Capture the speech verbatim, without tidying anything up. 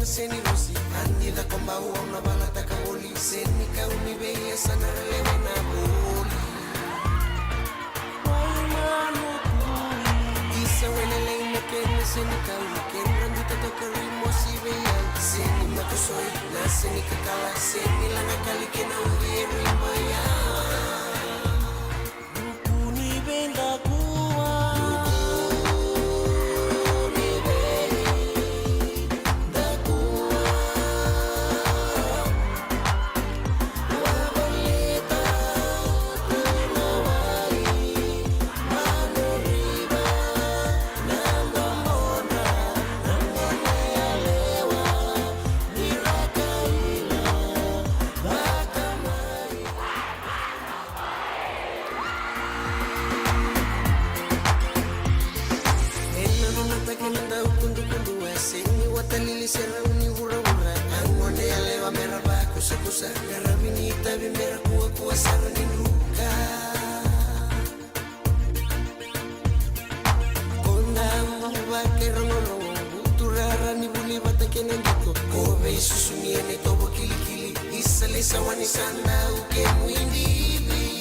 Seni rosi, andi da kombau au na valataka voli. Seni kau ni vei e sa na relewa na voli. Wai manu tui. Isa wene lei na kene seni kau. Kena duta toka rui mosi vei au. Seni matusoi, na seni kakala. Seni lana kali kena uvi e rui mai au. Duku ni vei dakua. Duku ni vei dakua. Wavolita tu na wai. Manu riva na domona. Na gone yalewa. Ni rakaila. Vaka mai. Ena nona take na dau kudukudu, e seni watalili se rau ni vuravura. A gone yalewa mera vakusakusa, qaravi ni itavi mera kuakua sara ni druka. Ko dau vakairogorogo, buturara ni vuli vata kei na diko. Ko veisusumi ena itovo kilikili, isa lei sa wani sa dau kemu idivi.